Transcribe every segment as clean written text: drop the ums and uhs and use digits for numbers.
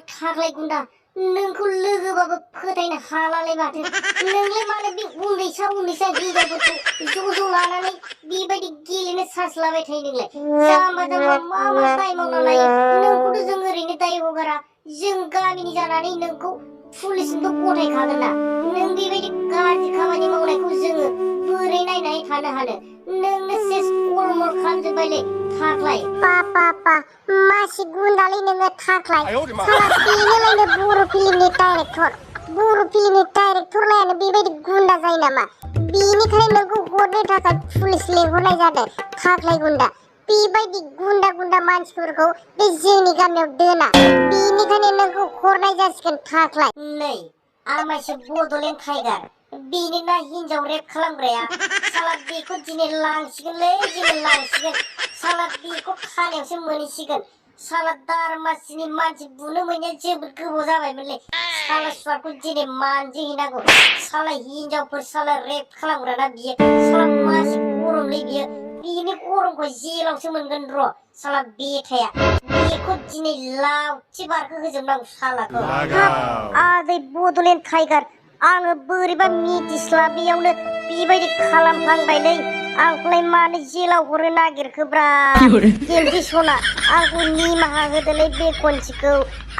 थाख्लाय गुन्दा नोंखौ लोगोबाबो फोथायनो हालालै माथो नोंलाय मानो बे उन्दैसा हिनजावफोरखौ ज' लानानै बेबायदि गेलेनो सानस्लाबाय थायो नोंलाय जाम्बा मा दाय मावना लायो नोंखौथ' जों ओरैनो दाय हगारा जों गामिनि जानानै नोंखौ पुलिसनोथ' गथायखागोन ना नों बेबायदि गाज्रि खामानि मावनायखौ जोङो बोरै नायनानै थानो हानो नोंनो सेस गलमल खालामजोब्बायलै थाख्लाय पा मासि गुन्दालै नोङो थाख्लाय साला बेनोलायनो बर' फिल्मनि डाइरेक्टरलायानो बेबायदि गुन्दा जायो नामा बेनिखायनो नोंखौ हरनो थाखाय पुलिस लेंहरनाय जादों थाख्लाय गुन्दा बेबायदि गुन्दा मानसिफोरखौ बे जोंनि गामियाव दोना बेनिखायनो नोंखौ हरनाय जासिगोन थाख्लाय नै आमाइसो बड'लेण्ड टाइगार बेनो ना हिनजाव रेप खालामग्राया साला बेखौ दिनै लांसिगोनलै साला बेखौ खानायावसो मोनहैसिगोन साला दारमासिनि मानसि बुनो मोननाया जोबोद गोबाव जाबायमोनलै साला सुवारखौ दिनै मानजिहैनांगौ साला हिनजावफोर साला रेप खालामग्राना बियो साला मासि गरमलै बियो बिनि गरमखौ जेलावसो मोनगोन र' साला बेथाया बेखौ दिनै लावथि बारखो होजोबनांगौ सालाखौ आदै बड'लेण्ड टाइगार आङो बोरैबा मिथिस्लाबियावनो बेबायदि खालामफ्लांबायलै आंखौलाय मानो जेलाव हरनो नागिरखोब्रा गेमथि सना आंखौ निमाहा होदोलै बे खनसेखौ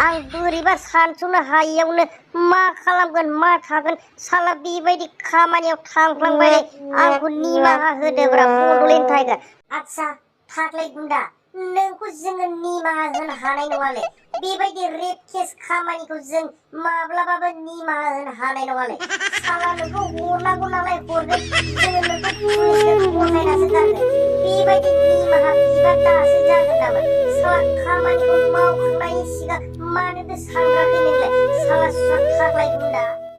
आं बोरैबा सानस'नो हायियावनो मा खालामगोन मा थागोन साला बेबायदि खामानियाव थांफ्लांबायलै आंखौ निमाहा होदोब्रा बड'लेण्ड टाइगार आदसा थाख्लाय गुन्दा नोंखौ जोङो निमाहा होनो हानाय नङालै बेबायदि रेप केस खामानिखौ जों माब्लाबाबो निमाहा होनो हानाय नङालै साला नोंखौ हरनांगौ नालाय हरगोन जोङो नोंखौ पुलिसनो गथायनासो गारगोन बेबायदि निमाहा बिबा दासो जागोन नामा साला खामानिखौ मावखांनायनि सिगां मानोथो सानग्राखै नोंलाय साला सुवा थाख्लाय गुन्दा